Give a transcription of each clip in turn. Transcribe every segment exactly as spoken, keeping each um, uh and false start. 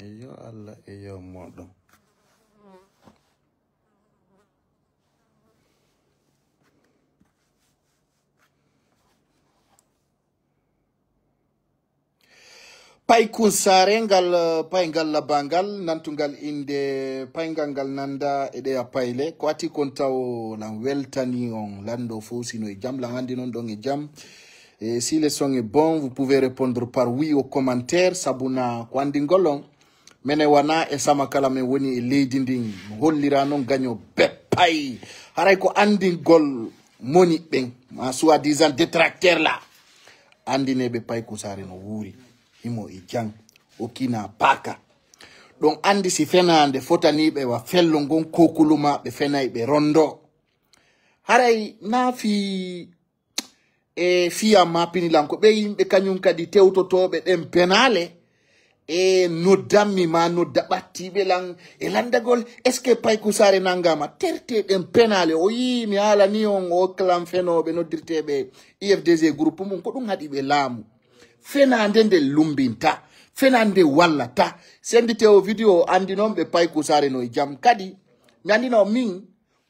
Eyo Allah, eyo moɗon. Paykun saare ngal, eh, payngal labbangal, nantungal innde payngal ngal nanda e ɗeya payle. Ko ati kon taw lan weltani on, lanɗo fow sino e jam, lan anndi non ɗon e jam. Et si le son est bon, vous pouvez répondre par oui aux commentaires, sabuna ko anndingol on. Mene wana e sama kala men woni e leydi ndin, hollira non gaño beppay. Haray ko anndingol moni ɓen, ma soi-disant détracteur la. Anndineeɓe Payku Saare no wuuri, himo e jam, o kina paaka. Ɗon anndi si fenaande fotaniiɓe wa fello ngon kokulu ma ɓe fenay ɓe rondo. Haray naa fii e fiya ma pinilan ko ɓe yimɓe kañum kadi tewtotooɓe ɗen penaale e noddammi ma nodda ɓattiiɓe lan e lanndagol est-ce que Payku Saare nanngama terte ɗen penaale o yii mi haalani on o klan fenooɓe noddirteeɓe U F D G groupe mum ko ɗum haɗi ɓe laamu. Fenaande nde lumbinta, fenaande nde wallata. Sendite o video o anndi non ɓe Payku Saare no e jam kadi. Mi anndina on min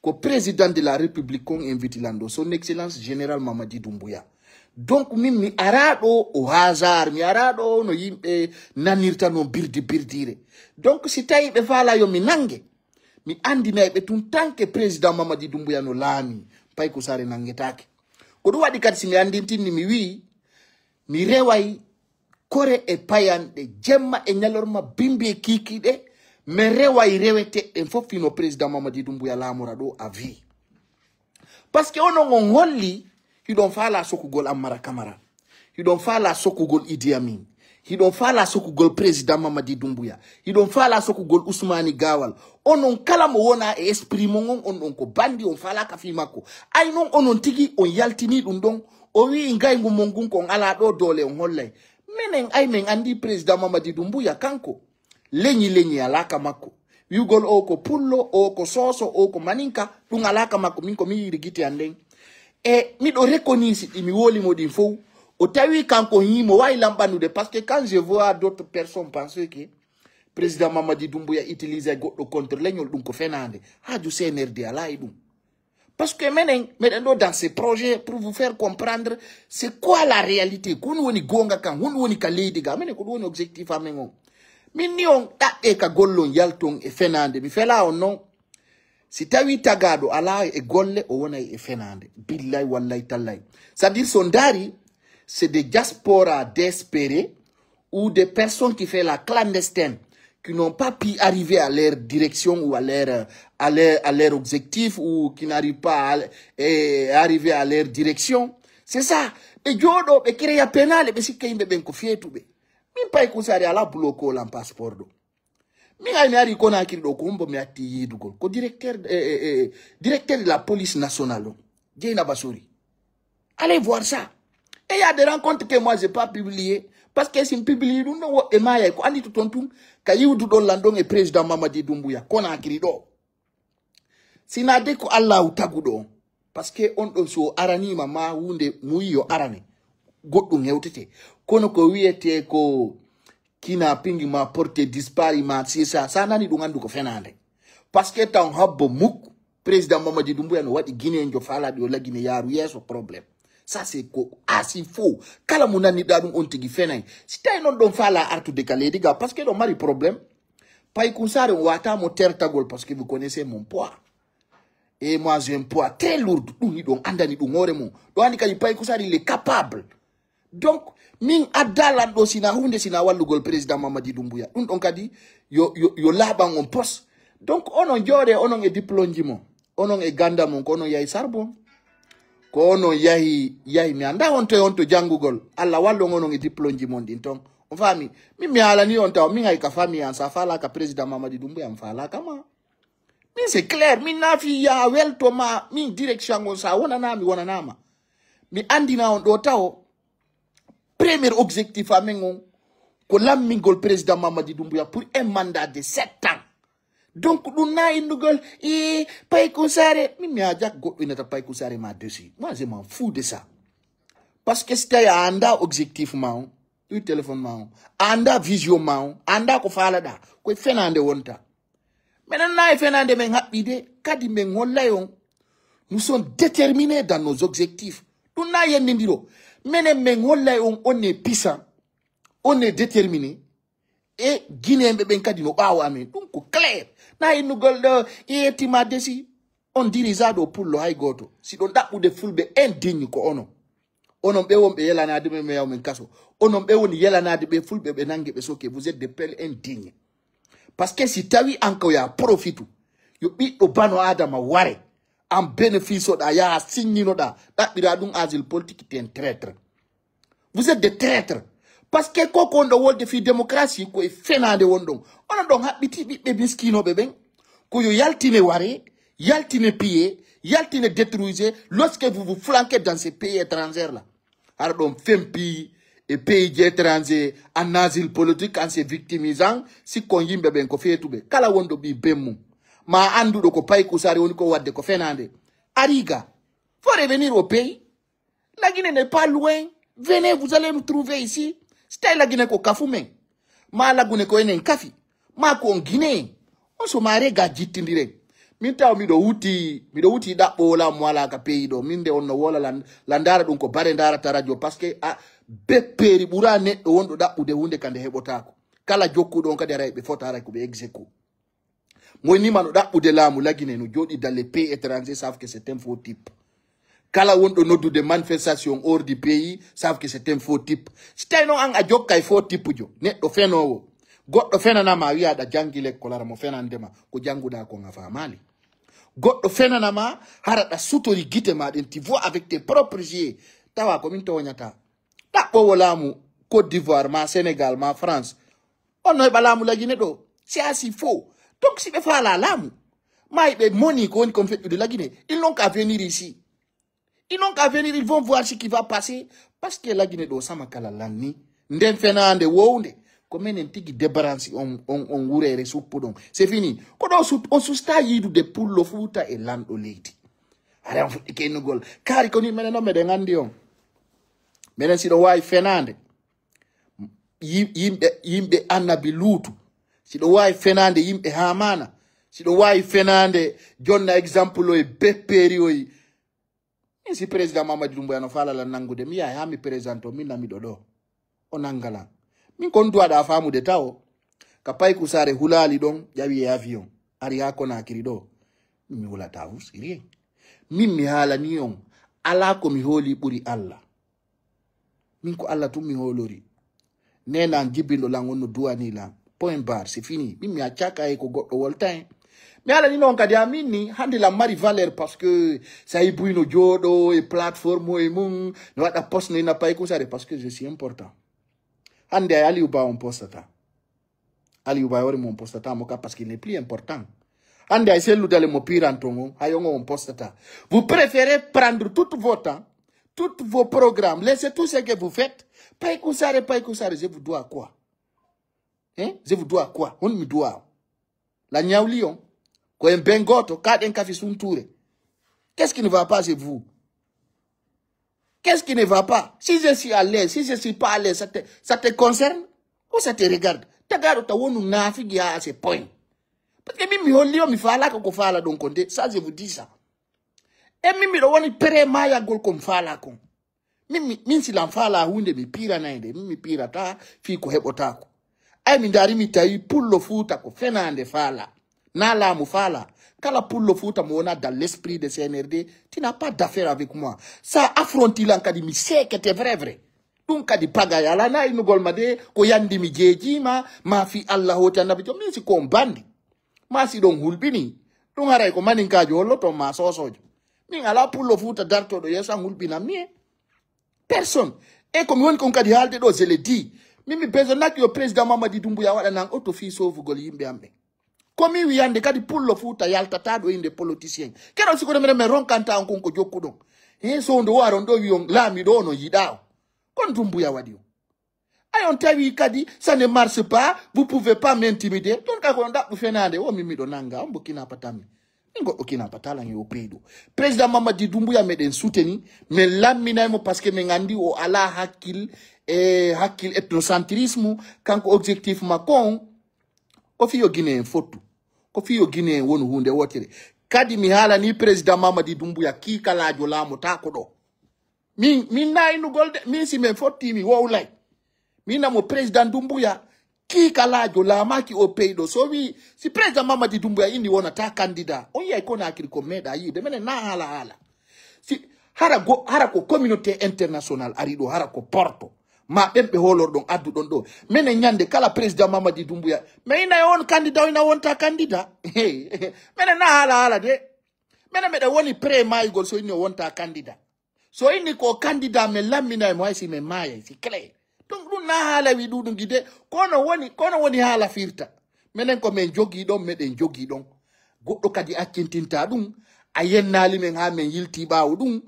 ko président de la République kon invite lanɗo, son excellence général Mamadi Doumbouya. Donc min mi araa ɗo au hasard, mi araa ɗo no yimɓe nanirta non birdi birdiire. Donc si tawi ɓe faala yo mi nange, mi anndinay ɓe tun tant que président Mamadi Doumbouya no laami, Payku Saare nangetaake. Ko ɗum waɗi kadi si mi anndintinni mi wi'i, mi reway kore e payanɗe, jemma e ñalorma, bimbi e kiikiiɗe, mi reway reweteɗen fof fino président Mamadi Doumbouya laamora ɗo à vie. Parce que onon on holli hiɗon faala sokugol Ammara Kamara, hiɗon faala sokugol Idi Amin, hiɗon faala sokugol président Mamadi Doumbouya, hiɗon faala sokugol Usmani Gawal. Onon kala mo wona e esprit mon on, on ɗon ko bandi, on faala ka fii makko. Ay non onon tigi on yaltini ɗum ɗon, o wi'i ngayngu mon ngun ko on alaa ɗo doole on hollay. Menen ay men anndi président Mamadi Doumbouya kanko. Leñi leñi alaa ka makko. Wi'ugol o ko pullo, o ko sooso, o ko maninka, ɗum alaa ka makko. Min ko mi yi'iri gite an ɗen. E miɗo reconnaître ɗi mi woli mo ɗin fow. O tawi kanko himo wawi lan ɓannude. Parce que quand je vois d'autres personnes penser que président Mamadi Doumbouya utilise goɗɗo contre leñol, ɗum ko fenaande. Haaju C N R D alaa e ɗum. Parce que menen, meɗen ɗo dans ces projets pour vous faire comprendre c'est quoi la réalité. Ko honɗum woni goonga kan, honɗum woni ka leydi ga. Menen ko ɗum woni objectif amen on. Min ni on ɗaɓɓe ka gollon yalton e fenaande. Mi fela on non. Si tawi tagaaɗo alaa e golle, o wonay e fenaande. Billahi, wallahi, tallahi. C'est-à-dire, so ndaari, c'est des diaspora désespérés ou des personnes qui fait la clandestine, qui n'ont pas pu arriver à leur direction ou à leur, à leur, à leur objectif ou qui n'arrivent pas à, eh, arriver à leur direction. C'est ça. Ɓe jooɗo, ɓe créa penaale, ɓe sikka yimɓe ɓen ko feetuɓe. Min Payku Saare alaa bloqué lan passeport ɗo. Min ay mi ari Conakry ɗo ko humbo mi atti yiidugol. Ko directeur, eh, eh, eh, directeur de la police nationale on. Dieynaba Sori. Allez voir ça. Et il y a des rencontres que moi, j'ai pas publiées. Parce que si mi publie ɗum ɗon woɓɓe maayay ko anndi to ton tun ka yiwduɗon lan ɗon e président Mamadi Doumbouya Conakry ɗo. Sina de ko Allahu taguɗo on. Parce que on ɗon so o araniima ma huunde muyi yo arane. Goɗɗum hewtete. Kono ko wiyetee ko kidnapping ma porté disparu ma sisa sa nani ɗum anndu ko fenaande. Parce que taw habbo muk président Mamadi Doumbouya no waɗi guinéen jo faalaɗo yo lagine yaaru yeeso problème. Ça c'est ko asi fo kala mo nanniɗa ɗum on tigi fenay. Si tawi non ɗon faala artude ka leydi ga parce que ɗon mari problème. Payku Saare on wata mo tertagol parce que vous connaissez mon poids. Et moi j'ai un poids très lourd. Ɗum hiɗon andani ɗum hoore mum. Ɗo andi kadi Payku Saare il est capable. Donc min adda lan ɗo sina hunde sina wallugol président Mamadi Doumbouya. Ɗum ɗon kadi yo, yo, yo laaɓan on pos. Donc onon jooɗe onon e diplôme ji mon. Onon e ganda mon ko onon yahi Sarbon. Ko onon yahi, yahi mi anda on to on to jangugol. Allah wallon onon e diplôme ji mon ɗin ton. On faami? Min mi haalani on taw min hay ka famille an sa faalaka président Mamadi Doumbouya mi faalaka ma. Min c'est clair, min nafi ya welto ma, min direction on sa wonana mi wonanama. Mi andina on ɗo tawo. Premier objectif amen on ko lammingol président Mamadi Doumbouya pour un mandat de sept ans. Donc ɗum na innugol e Payku Saare, min mi hajak goɗɗo inata Payku Saare ma dessus. Moi je m'en fous de ça. Parce que si tawi a anda objectif ma on, Ɗum téléphone ma on. A anndaa vision ma on. A anndaa ko faalaɗaa. Ko e fenaande wonta. Menen na e fenaande men haɓɓii de, kadi men hollay on. Nous sommes déterminés dans nos objectifs. Ɗum na yennindiro. Menen men hollay on, on est puissant. On est déterminé. E Guinéen ɓe ɓen kadi no ɓaawo amen. Ɗum ko clair. Na innugol ɗo, e yettima desi. On dirigeant ɗo pullo hay gooto. Si ɗon ɗaɓɓude fulɓe indigne ko onon. Onon ɓe wonɓe yelanaade men, men yaw men kaso. Onon ɓe woni yelanaade ɓe fulɓe ɓe nange ɓe soke. Vous êtes des peuple indigne. Parce que si tawi an ko ya profitu, yo ɓiɗɗo bano Adama ware, an bénéfice oɗa yaha signinoɗa, ɗaɓɓira ɗum asile politique, t'es un traître. Vous êtes des traîtres. Parce que ko ko on ɗo wolde fii démocratie, ko e fenaande won ɗon. Onon ɗon haɓɓiti ɓiɓɓe miskinooɓe ɓen. Ko yo yaltine ware, yaltine piye, yaltine détruise, lorsque vous vous flanquez dans ces pays étrangers là. Hara ɗon fempi e pays étrangers, en asile politique, en se victimisant, sikkon yimɓe ɓen ko feetuɓe. Kala wonɗo ɓii ben mum, ma annduɗo ko pay kusari woni ko wadde ko fenaande. Ariga, faut revenir au pays. La Guinée n'est pas loin. Venez, vous allez nous trouver ici. Si tawi la Guinée ko kafu men, ma la Guinée ko enen kafi, ma ko on Guinéen, on so ma rega jittindiren. Min taw miɗo wuti, miɗo wuti ɗaɓɓo wola mo wala ka pays ɗo. Min nde on no wola lan, la ndaara ɗum ko bare ndaarata radio, parce que a beppeeri ɓura neɗɗo wonɗo ɗaɓɓude huunde ka nde heɓotaako. Kala jokkuɗo on kadi aray ɓe fota aray ko ɓe execo. Mo ni mano ɗaɓɓude laamu la Guinée no jooɗi dans les pays étrangers, savent que c'est un faux type. Kala wonɗo noddude manifestation hors du pays, savent que c'est un faux type. Si tawi noon an a jokka e faux type jo, neɗɗo fenoowo, goɗɗo fenanama, a wiya aɗa janngi lekkol, hara mo fenandema, ko jannguɗa kon a faamaali. Goɗɗo fenanama, hara ɗa sutori gite ma ɗen, tu vois avec tes propres yeux, tawa ko min toñata. Ɗaɓɓowo laamu Côte d'Ivoire, ma Sénégal, ma France, on no heɓa laamu la Guinée ɗo. C'est assez faux. Donc si ɓe faala laamu, ma ɓe moni ko woni kon feƴƴude la Guinée, ils n'ont qu'à venir ici. Ils n'ont qu'à venir, ils vont voir ce qui va passer. Parce que la Guinée ɗo sama kala lanni. Nden fenaande wownde, ko menen tigi débaransi on, on, on wureere suppu ɗon. C'est fini. Ko ɗo sut-, on susta yiidude pullo Fuuta e lanɗo leydi. Hara on fuɗɗi kennugol. Kaari ko ni menen on meɗen anndi on. Menen si ɗo waawi fenaande, yi-, yimɓe, yimɓe annabi Luutu. Si ɗo waawi fenaande yimɓe Haamaana. Si ɗo waawi fenaande jonna exemple o e beppeeri o e. Min si président Mamadi Doumbouya no faalala nanngude, mi yahay haa mi présente o, min na miɗo ɗo. O nanngalan. Min kon duwaɗa faamude tawo. Ka pay kusaare hulaali ɗon, ƴawi e avion. Ari haa Konaakiri ɗo. Min mi hulataa fu, sérieux. Min mi haalani on, alaa ko mi hooli ɓuri Alla. Min ko Alla tun mi hoolori. Neenan jibinɗo lan on no duwani lan. Point barre, c'est fini. Min mi accaka e ko goɗɗo wolta en. Mi haalani non kadi amin ni, hande lan mari valeur parce que sa yi buy no jooɗo e plateforme o e mum, no waɗa poste no ina pay kusare parce que je suis important. Hande ay Aliou Ba on postata. Aliou Ba wari mon postata mo ka parce qu'il n'est plus important. Hande ay sellu dale mo piranto mo, hay on on postata. Vous préférez prendre tout votre temps, tous vos programmes, laissez tout ce que vous faites. Pay kusare, pay kusare, je vous dois quoi? Hein? Je vous dois quoi? On me doit. La ñawli on. Ko en ben goto, kaɗen kafi sunture. Qu'est-ce qui ne va pas chez vous? Qu'est-ce qui ne va pas? Si je suis à l'aise, si je suis pas à l'aise, ça te, ça te concerne ou ça te regarde? Tagaɗo ta wonu naafigi à ce point. Parce que min mi holli on mi faalaka ko faala ɗon kon de, ça je vous dis ça. E min miɗo woni prêt maayagol ko mi faala kon. Min, mi, min si lan faala huunde mi piiranay nde, min mi piirata fii ko heɓotaako. Ay mi ndaari mi tawi pullo Fuuta ko fenaande faala. Na laamu faala. Kala pullo Fuuta mo wona dans l'esprit de C N R D, tu n'as pas d'affaire avec moi. Sa affronti lan kadi mi seekete vrai vrai. Ɗum kadi pagay alaa na innugol ma de ko yandi mi jeejiima ma fii Alla hooti annabi jom min si ko on bandi. Ma si ɗon hulɓini. Ɗum haray ko maninkaajo holloto ma soosoojo. Min alaa pullo Fuuta dartoɗo yeeso an hulɓinan mi e. Personne. E ko mi woni kon kadi haalde ɗo, je le dis. Min mi besoin nak yo président Mamadi Doumbouya waɗanan oto fii soofugol yimɓe am ɓen. Ko mi wiyande kadi pullo Fuuta yaltata ɗo innde politicien. Keɗon siko ɗo minen min ronkanta on kon ko jokkuɗon. He sowndo o aron ɗo wiyon laamiɗo o no yiɗa o. Kon Doumbouya waɗi o. Ay on tawi kadi, ça ne marche pas, vous pouvez pas m'intimider. Ɗon ka ko on ɗaɓɓu fenaande, o min miɗo nanga, on mbo kina patammi. Min goɗɗo kina patalan e o peyɗo. Président Mamadi Doumbouya meɗen souteni, min lamminay mo parce que min anndi o alaa hakkil e hakkil ethnocentrisme, kanko objectif makko on, ko fii yo Guinée en fottu. Ko fii yo Guinée en wonu huunde wootere. Kadi mi haalanii président Mamadi Doumbouya kiikalaajo laamotaako ɗoo. Min, min na innugol de, min si min fotti mi wowlay. Min na mo président Doumbouya kiikalaajo laamaaki o peyɗo. So wi, si président Mamadi Doumbouya inni wonata candidat, on yiyay Conakry ko meeɗa yiide. Menen na haala haala. Si, hara go, hara ko communauté international ari ɗoo, hara ko porto. Ma ɓen ɓe hoolorɗon adduɗon ɗoo. Menen ñande kala président Mamadi Doumbouya, mi innay on candidat, o inna wonta candidat. Menen na haala haala de. Menen meɗen woni prêt maayugol so inni o wonta candidat. So inni ko candidat, men lamminay mo hay si men maayay, si clair. Donc ɗum na haala wi ɗuɗum gide, kono woni, kono woni haala firta. Menen ko men jogii ɗon, meɗen jogii ɗon. Goɗɗo kadi accintinta ɗum, a yennaali men haa men yiltii ɓaawo ɗum.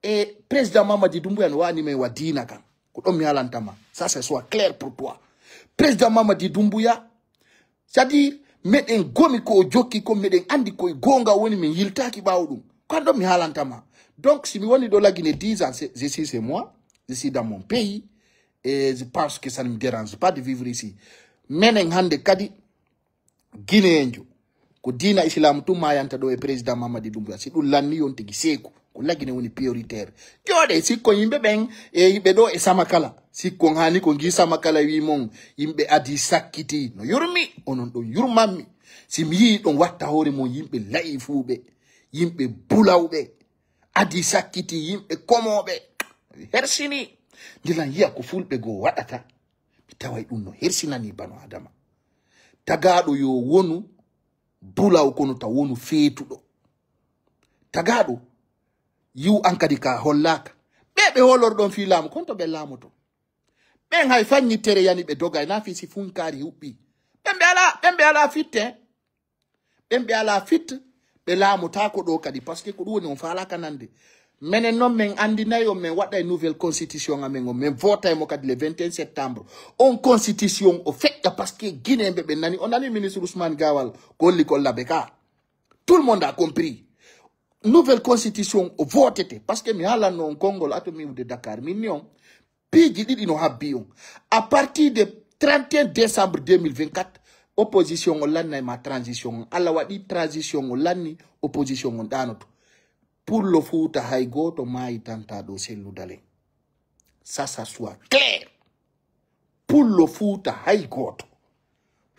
E président Mamadi Doumbouya no wani men wa diina kan. Ko ɗon mi haalanta ma. Ça, c'est soit clair pour toi. Président Mamadi Doumbouya, c'est-à-dire, meɗen gomi ko o jokki kon, meɗen andi ko e goonga woni, men yiltaaki ɓaawo ɗum. Ko an ɗon mi haalanta ma. Donc, si mi woni ɗo la Guinée dix ans, c'est, je suis chez moi, je suis dans mon pays, et je pense que ça ne me dérange pas de vivre ici. Menen hande kadi, Guinéenjo, ko diina Islaamu tun maayanta ɗoo e président Mamadi Doumbouya. Si ɗum lanni on tigi seeku, ko la Guinée woni prioritaire. Jooɗe, sikko yimɓe ɓen e yimɓe ɗoo e Samakala. Sikko on haani ko ngi Samakala wi mon, yimɓe adii sakkiti. No yurmi, onon ɗon yurmanmi. Si mi yii ɗon watta hoore mon yimɓe la'ifuuɓe, yimɓe bulawɓe, adii sakkiti, yimɓe komooɓe. Hersini. Ndilan yiya ko fulɓe goo waɗata. Mi taway ɗum no hersinanii bano Adama. Tagaaɗo yo wonu bulaw kono ta wonu feetuɗo. Tagaaɗo, yi'u an kadi ka hollaaka. Ɓe ɓe hoolorɗon fii laamu, kon to ɓe laamoto. Ɓen hay fanñi tere yani ɓe dogay, na fii si funkaari huɓɓi. Ɓen ɓe alaa, ɓen ɓe alaa fitte. Ɓen ɓe alaa fit, ɓe laamotaako ɗoo kadi, parce que ko ɗum woni on faalaaka nande. Menen non men andinay on, men waɗay nouvelle constitution amen on, men votay mo kadi le vingt et un septembre. On constitution o feƴƴa, parce que Guinéen ɓe ɓen nani, on nani ministre Ousmane Gawal, ko holli ko labe ka. Tout le monde a compris. Nouvelle constitution o votete, parce que mi haalanno on konngol ato mi iwde Dakar, min ni on, piiji ɗiɗi no habbii on. À partir de trente et un décembre deux mille vingt-quatre, opposition on lannay ma transition on. Alla waɗi transition on lanni, opposition on ɗaanoto. Pullo Fuuta hay gooto maayitanta ɗoo Sellu Dalen. Ça, ça soit clair. Pullo Fuuta hay gooto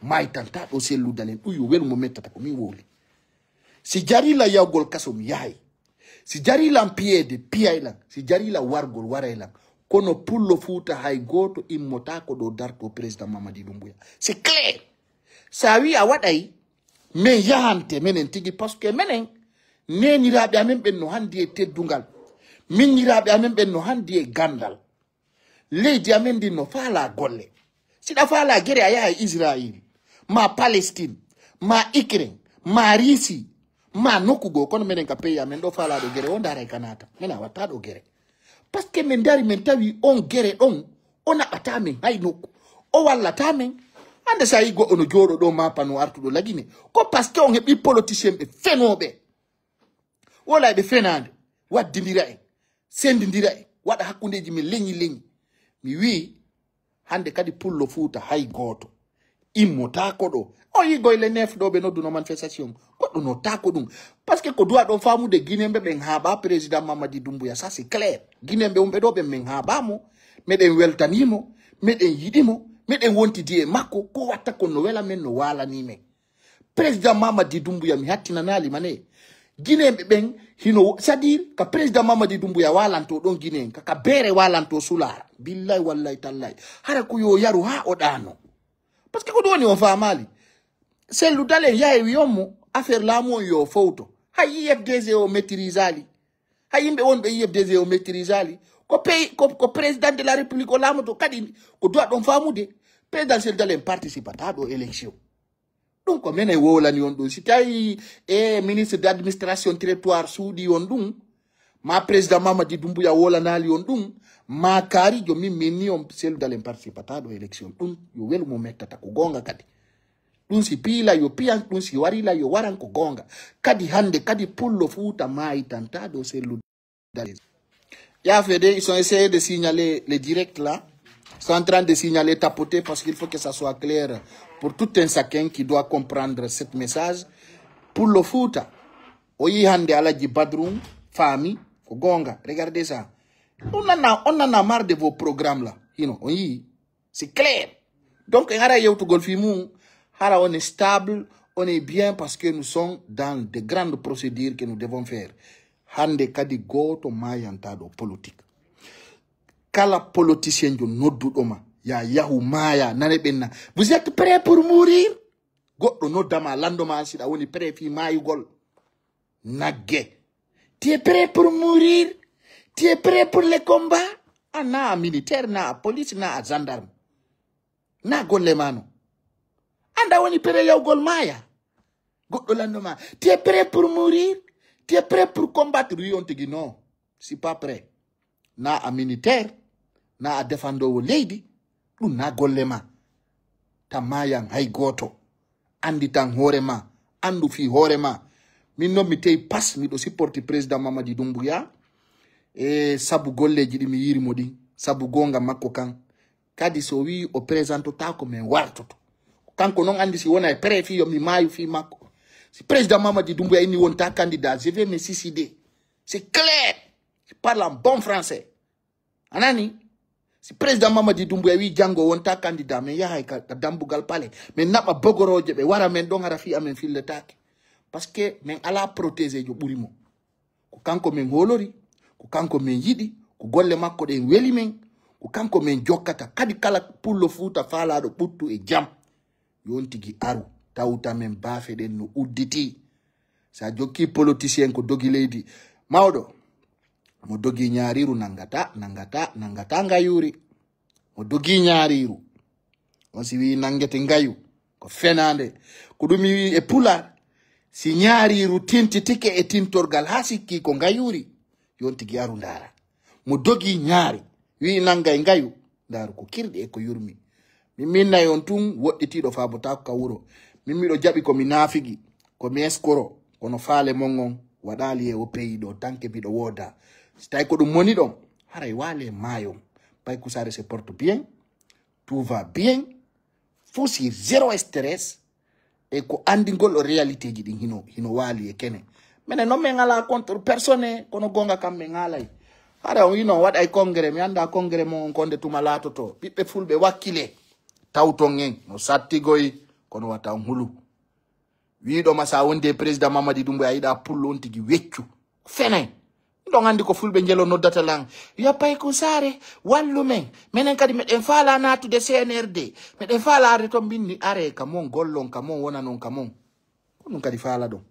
maayitanta ɗoo Sellu Dalen. Ɗum yo welu mo mettata ko min wowli. Si jarii lan yahugol kaso, mi yahay. Si jarii lan piyeede, piyay lan. Si jarii lan wargol, waray lan. Kono Pullo Fuuta hay gooto immotaako ɗoo dartoo président Mamadi Doumbouya. C'est clair. Sa wii a waɗay, men yahante menen tigi, parce que menen, neeniraaɓe amen ɓen no handi e teddungal. Miñiraaɓe amen ɓen no handi e gandal. Leydi amen ndin no faalaa golle. Si ɗa faalaa gere, a yahay Israayil, maa Palestine, maa Ukraine, maa Russie, maa nokku goo. Kono menen ka pays amen ɗoo, faalaaɗo gere o ndaaray ka naata. Menen a wattaa ɗoo gere. Parce que men ndari men tawi on gere ɗon, o naɓataa men hay nokku. O wallataa men. Hande sa yii goɗɗo no jooɗoo ɗoo maa pano artuɗo la Guinée. Ko parce que on heɓii politicien ɓe fenooɓe. Wala e ɓe fenaande, waddindira en, sendindira en, waɗa hakkundeeji men leñi leñi. Mi wii, hande kadi Pullo Fuuta hay gooto immotaako ɗoo. O yii goy le neuf ɗoo ɓe nodduno manifestation. Goɗɗo nottaako ɗum. Parce que ko duwaa ɗon faamude, Guinéen ɓe ɓen haaɓaa président Mamadi Doumbouya. Ça, c'est clair. Guinéen ɓe wonɓe ɗoo ɓen men haaɓaa mo. Meɗen weltanii mo. Meɗen yiɗi mo. Meɗen wontidi e makko. Ko watta kon no wela men, no waalanii men. Président Mamadi Doumbouya, mi hattinanaali ma ne. Guinéen ɓe ɓen, hino, c'est-à-dire, ka président Mamadi Doumbouya waalanto ɗon Guinéen, ka, ka beere waalanto sulaara. Billahi, wallahi, tallahi. Hara ko yo yaru haa o ɗaano. Parce que ko ɗum woni on faamaali. Sellu Dalen yahay wi on mo, affaire laamu on yo fowto. Hay I F D G o maîtrisaali. Hay yimɓe wonɓe I F D G o maîtrisaali. Ko pays, ko, ko président de la République o laamoto kadi. Ko duwaa ɗon faamude. Président Sellu Dalen participataa ɗoo élection. Ɗum ko menen wowlani on ɗum. Si tawi e ministre d'administration territoire suuɗi on ɗum, ma président Mamadi Doumbouya wolanaali on ɗum, ma kaari jo min, min ni on Sellu Dalen participataa ɗoo élection. Ɗum yo welu mo mettata, ko goonga kadi. Ɗum si piila yo piyan, ɗum si warila yo waran, ko goonga. Kadi hande kadi Pullo Fuuta maayitantaa ɗoo Sellu Dalen. Ya Fede, ils ont essayé de signaler le direct là. Je suis en train de signaler, tapoter, parce qu'il faut que ça soit clair pour tout un chacun qui doit comprendre ce message. Pour le Fouta, o yi hande Alaji Badrun, famille, ko gonga. Regardez ça. On en a, on en a marre de vos programmes là. You know, on y, c'est clair. Donc, en ara yewtugol fi mum, hara on est stable, on est bien parce que nous sommes dans de grandes procédures que nous devons faire. Hande kadi goto mayantaɗo politique. Kala politicien jo nodduɗo ma, ya yahu maya, nane ɓenna. Vous êtes prêts pour mourir? Goɗɗo nodda ma, lando ma, si ɗa woni prêt fi mayugol. Nagge. Tu es prêt pour mourir? Tu es prêt pour le combat? A na a militaire, na a police, na a gendarme. Na golle ma no. Anda woni prêt yawgol maya. Goɗɗo lando ma. Tu es prêt pour mourir? Tu es prêt pour combattre? Wi on tigi non. Je suis pas prêt. Na a militaire, na a défendoowo leydi, ɗum na golle ma. Ta mayan hay gooto. Anditan hoore ma, andu fii hoore ma. Min non mi tey pas, miɗo supporti président Mamadi Doumbouya. E sabu golleeji ɗi mi yiiri mo ɗin, sabu goonga makko kan. Kadi so wi'i o présentotaako, min wartoto. Kanko non andi si wona e prêt fii yo mi maayu fii makko. Si président Mamadi Doumbouya inni wonta candidat, je vais me suicider. C'est clair. Je parle en bon français. A nani? Si président Mamadi Doumbouya wi jango wonta candidat, min yahay ka, ka dambugal palais. Min naɓa bogorooje ɓe wara min ɗon hara fii amin filletaake. Parce que min alaa protégé jo ɓuri mo. Ko kanko min hoolori, ko kanko min yiɗi, ko golle makko ɗen weli min, ko kanko min jokkata. Kadi kala pullo Fuuta faalaaɗo ɓuttu e jam, yo on tigi aru, tawta min baafe ɗen no udditii. Sa jokki politicien ko dogi leydi. Mawɗo, mo dogi ñaariiru nangata, nangata, nangata ngayuuri. Mo dogi ñaariiru. On si wi'i nangete ngayu, ko fenaande. Ko ɗum mi wi'i e Pulaar, si ñaariiru tintitike e tintorgal haa sikki ko ngayuuri, yo on tigi aru ndaara. Mo dogi ñaari, wi'i nangay ngayu, ndaaru ko kirɗi e ko yurmi. Min minnay on tun woɗɗitiiɗo faabotaako ka wuro. Min miɗo jaɓi ko mi naafigi, ko mi eskoro, kono faale mon on waɗaali e o peyi ɗo, tanke miɗo wooda. Si tawi ko ɗum moni ɗon, haray waale maayon. Paykusaare se porte bien, tout va bien, fuu si zéro stress, e ko anndingol o réalité ji ɗin hino, hino waali e kene. Minen non min alaa contre personne, kono goonga kam min haalay. Hara on ino waɗay congrès, mi annda congrès mon on konde tuma laatoto. Ɓiɓɓe fulɓe wakkile, tawton en, no sattigoy, kono wata on hulu. Wiiɗo ma sa wondi e président Mamadi Doumbouya a yiɗa pullo on tigi weccu. Fenay. Ɗon anndi ko fulɓe njelo noddata lan. Yo Payku Saare, wallu men. Menen kadi meɗen faala naatude C N R D. Meɗen faala arde ton mbinni are ka mon, gollon ka mon, wonanon ka mon. Ko ɗum kadi faala ɗon.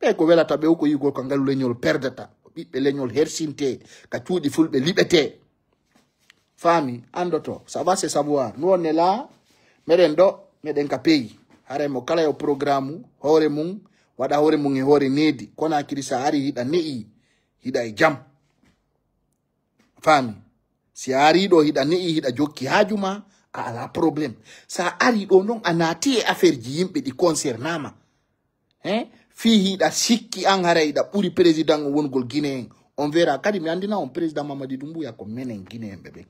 Ɓe ko welata ɓe ko yigol ka ngal leñol perdata. Ko ɓiɓɓe leñol hersinte, ka cuuɗi fulɓe liɓete. Faami, andoto, ça va se savoir. Nous on est là, meɗen ɗo, meɗen ka pays. Haray mo kala yo programme, hoore mum, waɗa hoore mum e hoore needi. Kono a kiri sa ari hiɗa ne'i, hiɗa e jam. Faami, si a ari ɗo hiɗa ne'i, hiɗa jokki haaju ma, a ala problème. Sa ari ɗo non, a naati e affaire ji yimɓe ɗi concernama. Hein? Fii hiɗa sikki an haray hiɗa ɓuri président o wongol Guinéen. On verra. Kadi mi anndina on président Mamadi Doumbouya ko menen Guinéen ɓe ɓen.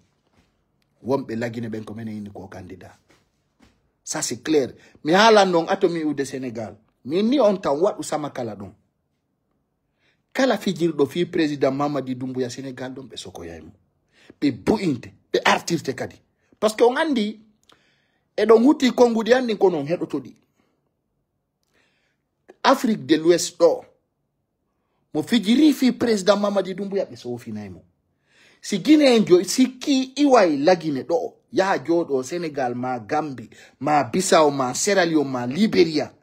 Wonɓe Lagine ɓen ko menen inni ko candidat. Ça c'est clair. Mi haalan non atomi ude Sénégal. Min ni on tan waɗu sama kala ɗon. Kala fijirɗo fii président Mamadi Doumbouya Sénégal ɗon ɓe sokoyay mo. Ɓe bu'inte, ɓe artirte kadi. Parce que on anndi, eɗon huti konnguɗi an ɗin kono on heɗoto ɗi. Afrique de l'Ouest ɗo, mo fijiri fii président Mamadi Doumbouya ɓe soofinay mo. Si Guinéen jo sikki iway Lagine ɗo, yaha jooɗo Sénégal ma Gambie, ma Bissau, ma Sierra Leone, ma Liberia.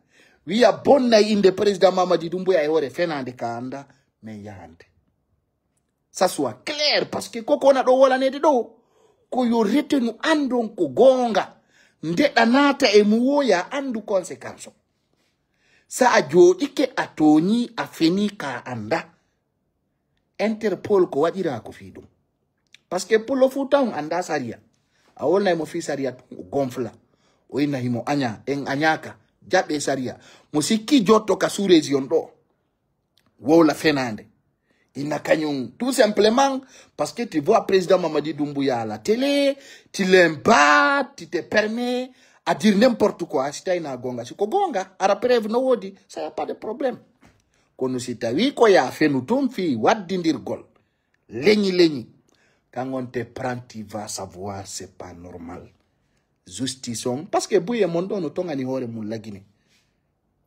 Wiya bonnay innde président Mamadi Doumbouya e hoore fenaande ka annda, men yahante. Ça soit clair, parce que koko wona ɗo wolanede ɗo, ko yo retenu anndon ko goonga. Nde ɗa naata e mu woya anndu conséquence o. Sa a jooɗike, a tooñi, a feni, ka annda. Interpol ko waɗira ko fii ɗum. Parce que pullo Fuuta on annda sariya. A wolnay mo fii sariya tun, o gonfla. O inna himo aña, en añaaka. Jaɓe sariya. Mo sikki jotto ka sous-région ɗo. Wowla fenaande. Ina kañum, tout simplement, parce que tu vois président Mamadi Doumbouya à la télé, tu l'embates, tu te permets à dire n'importe quoi, si tawi na gonga, si ko gonga, ara preuve no wodi, ça y a pas de problème. Kono si tawi ko ya fenu tun fi waddindirgol, leñi leñi, kan on te prend, tu vas savoir, c'est pas normal. Justice on, parce que buye mon ɗo no tongani hoore mum lagine.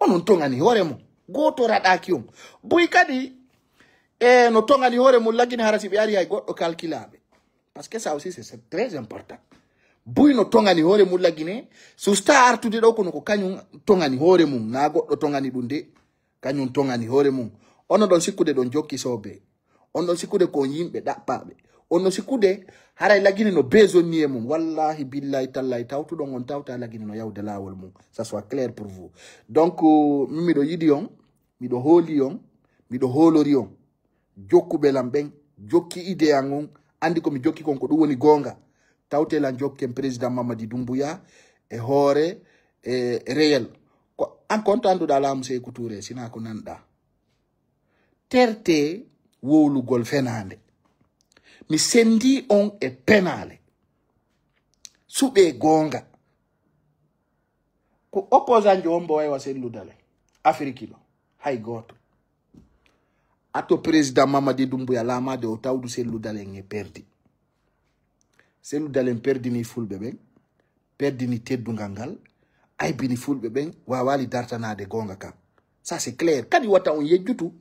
Onon tongani hoore mum. Gooto raɗaaki on. Buy kadi, e no tongani hoore mum lagine hara si ɓe ari hay goɗɗo kalkilaaɓe. Parce que ça aussi, c'est, c'est très important. Buy no tongani hoore mum lagine, so usta artude ɗo kono ko kañum tongani hoore mum, na goɗɗo tongani ɗum de. Kañum tongani hoore mum. Onon ɗon sikkude ɗon jokki soobee. On ɗon sikkude ko on yimɓe ɗaɓɓaaɓe. On ɗon sikkude haray lagine no besoin e mum. Wallahi, billahi, tallahi, tawtuɗon on tawta lagine no yawde laawol mum. Ça soit clair pour vous. Donc, euh, min miɗo yiɗi on, miɗo hooli on, miɗo hoolori on. Jokkuɓe lan ɓen, jokki idée an on, andi ko mi jokki kon ko ɗum woni goonga. Tawte lan jokken président Mamadi Doumbouya e hoore e réel. Ko an kontanduɗa laamu Seeku Touré, sina ko nanɗa. Terte wowlugol fenaande. Mi sendi on e penaale. Suɓe goonga. Ko opposant jo on mbo waywa Cellou Dalein. Afiriki ɗo. Hay gooto. Ato président Mamadi Doumbouya laamaade o tawdu Cellou Dalein e perdi. Cellou Dalein perdini fulɓe ɓen, perdini teddungal ngal, aybini fulɓe ɓen, waawaali dartanaade goonga kan. Ça, c'est clair. Kadi wata on yejjutu.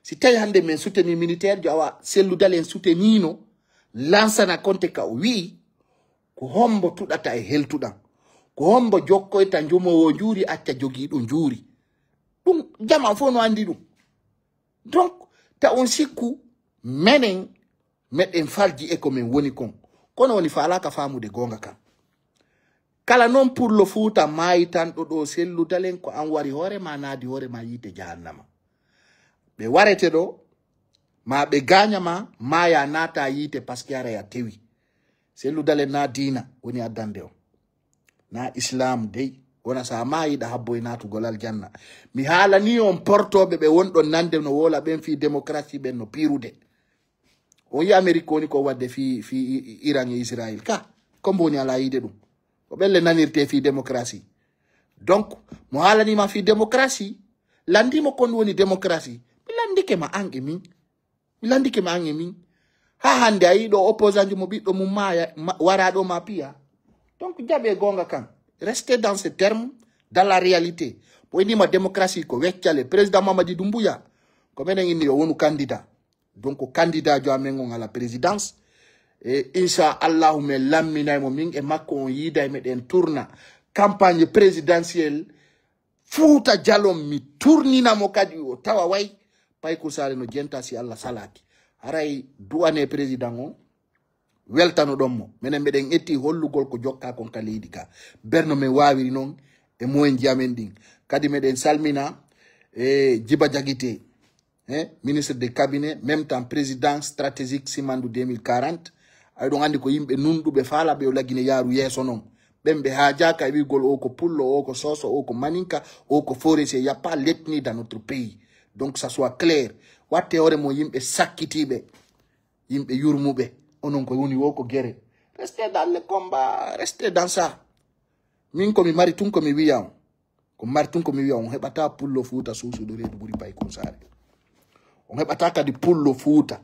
Si tawi hannde men soutenir militaire jo awa Cellou Dalein soutenino, lansana konte ka o wi'i, ko hombo tuɗata e heltuɗan? Ko hombo jokkoyta njumowo njuuri, acca jogiiɗo njuuri? Ɗum jamaa fof no anndi ɗum. Donc, ta on sikku, menen, meɗen falji e ko men woni kon. Kono woni faalaaka faamude goonga kan. Kala non pullo Fuuta maayitanɗo ɗo Cellou Dalein ko an wari hoore ma, naadi hoore ma yiite jahannama. Ɓe warete ɗo, ma ɓe gaaña ma, maaya naata yiite parce que haray a tewi. Cellou Dalein na diina woni addande on. Na Islam dey. Wona sa maayi ɗa habbo e naatugol aljanna. Mi haalani on portooɓe ɓe wonɗon nande no woola ɓen fii démocratie ɓen no piirude. On yi Amérique woni ko wadde fii, fii I-, I-, Iran e Israël. Ka, ko mbo woni alaa yiide ɗum. Ko ɓelle nanirte fii démocratie. Donc, mo haalanima fii démocratie, landimo kon woni démocratie. Mi landike ma an e min. Mi landike ma an e min. Ha hande a yiɗo opposant mo ɓiɗɗo mum maaya, ma, wara ɗo ma piya. Donc, jaɓe goonga kan. Restez dans ce terme, dans la réalité. Mo inima démocratie ko weccale. Président Mamadi Doumbouya, ko menen inni yo wonu candidat. Donc, candidat jo amen on à la présidence. E inchallahu men lamminay mo min e makko on yiiday meɗen tourna campagne présidentielle. Fuuta Jalon mi tournina mo kadi o tawa way Paykun Saare no jenta si Allah salaaki. Haray du'ane président on weltano ɗon mo. Menen meɗen etti hollugol ko jokka kon ka leydi ka. Berno men waawiri non e moyen ji amen ɗin. Kadi meɗen salmina e Jiba Jagite. Hein, ministre de cabinet, même temps président stratégique Simandou deux mille quarante. Ay ɗon andi ko yimɓe nunɗuɓe faalaɓe yo lagine yaaru yeeso non. Ɓen ɓe haajaaka e wi'ugol o ko pullo, o ko soso, o ko maninka, o ko forestier, y a pas l'ethnie dans notre pays. Donc ça soit clair. Watte hoore mo yimɓe sakkitiiɓe, yimɓe yurmuɓe, onon ko woni o ko gere. Restez dans le combat, restez dans ça. Min ko mi mari tun ko mi wi'a on. Ko martun ko mi wi'a, on heɓataa pullo Fuuta suusuɗo reedu ɓuri Paykun Saare. On heɓataa kadi pullo Fuuta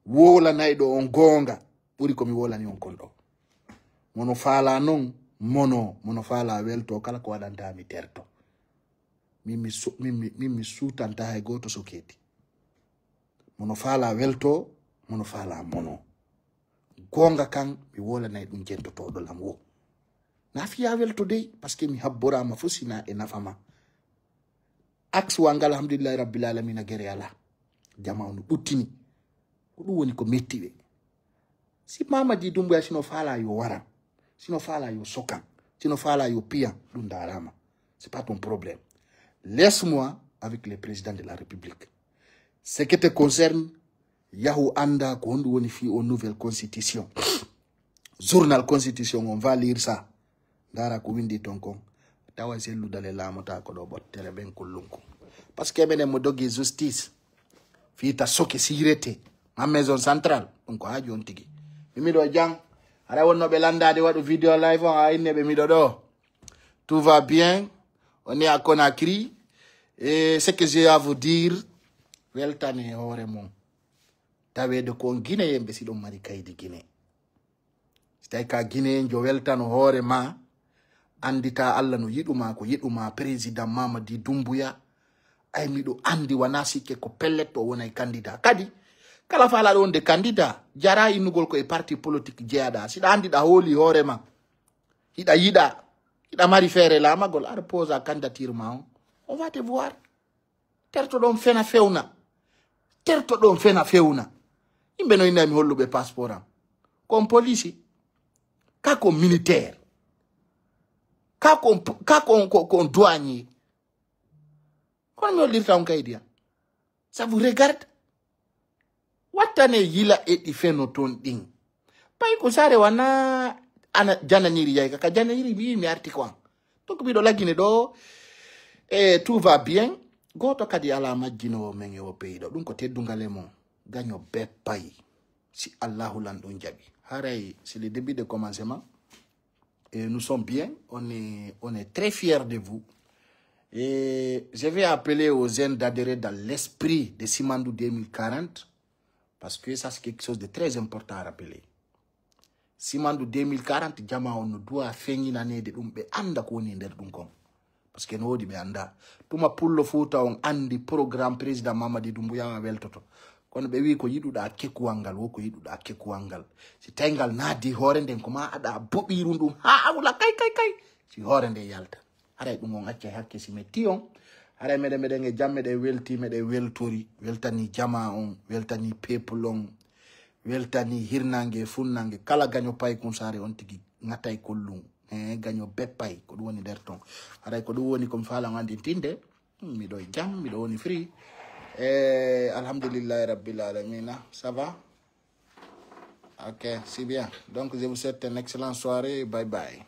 woolanayɗo on goonga ɓuri ko mi woolani on kon ɗo. Mono faalaa non, mono, mono faalaa welto, kala ko waɗantaa mi terto. Min mi su-, min mi, min mi suutantaa hay gooto sokeeti. Mono faalaa welto, mono faalaa mono. Goonga kan, mi woolanay ɗum jentotooɗo lan wo. Na fiya welto dey, parce que mi habboraama fo sina e nafa ma. Axe wa ngal, alhamdulillahi rabbil alamina, gere ala. Jama on ɓuttini. Ko ɗum woni ko metti ɓe. Si Mamadi Doumbouya sino faalaa yo waran, sino faalaa yo sokan, sino faalaa yo piyan, ɗum ndaaraama. C'est pas ton problème. Laisse-moi avec le président de la République. Ce qui te concerne, yahu annda ko honɗum woni fii on nouvelle constitution. Journal constitution on, va lire ça. Ndaara ko windi ton kon. Tawa Cellou Dalein laamotaako ɗo ɓottere ɓen kullun kun. Parce que menen mo dogi justice. Fiita soke sirete. Ma maison centrale. Ɗum ko haaju on tigi. Mi miɗo jang. Hara wonno ɓe landaade waɗu video live on, a inne ɓe miɗo ɗo. Tout va bien. On est à Conakry. Et ce que j'ai à vous dire, weltane hoore mon. Taweede ko on Guinéen ɓe si ɗon mari kaydi Guinée. Si tawi ka Guinéen jo weltano hoore ma, andita Allah no yiɗu ma, ko yiɗu ma, président Mamadi Doumbouya. Ay miɗo andi wana sikke ko pellet o wonay candidat. Kadi, kala faalaɗo wonde candidat, jara innugol ko e parti politique jeyaɗa. Si ɗa andi ɗa hooli hoore ma, hiɗa yiɗa, hiɗa mari feere laamagol, aɗa posa candidature ma on. On va te voir. Terto ɗon fena fewna. Terto ɗon fena fewna. Yimɓe no inna mi holluɓe passeport am. Ko on police. Ka ko on militaire. Ka ko on, ka ko on, ko, ko on douanier. Kono mi hollirta on kaydi am. Ça vous regarde? Wattane yila e ɗi feno ton ɗin. Pay ko sare wana ana jananiri yayka. Ka jananiri mi, mi arti ko an. Donc miɗo lagine ɗo. E tout va bien. Gooto kadi ala majjinowo men e o pays ɗo. Ɗum ko teddungal e mon. Gaño beppay. Si Allahu lan ɗum jaɓi. Haray, c'est le début de commencement. Et nous sommes bien. On est, on est très fiers de vous. Et je vais appeler aux jeunes d'adhérer dans l'esprit de Simandou deux mille quarante. Parce que ça, c'est quelque chose de très important à rappeler. Simandou deux mille quarante, jama on no duwa feŋinaneede ɗum, ɓe annda ko woni e nder ɗum kon. Parce que no woodi ɓe annda. Tuma pullo Fuuta on anndi programme président Mamadi Doumbouya a weltoto. Kono ɓe wi'i ko yiɗuɗaa kekuwal ngal, wo ko yiɗuɗaa kekuwal ngal. Si tawi ngal naadi hoore nden, ko ma aɗa boɓiiru ndum haa awla kay, kay, kay. Si hoore nden yalta. Haray ɗum on accay hakke si metti on. Haray meɗen, meɗen e jam, meɗen welti, meɗen weltori. Weltani jama on, weltani peuple on. Weltani hirnange e funnange. Kala gaño pay kun saare on tigi ŋatay kollum. Eh, gaño beppay. Ko ɗum woni nder ton. Haray ko ɗum woni ko mi faalan andintinde. Hmm, miɗo e jam, miɗo woni free. Eh, alhamdulillahi rabbil alamina. Ça va? Ok, c'est bien. Donc, je vous souhaite une excellente soirée. Bye bye.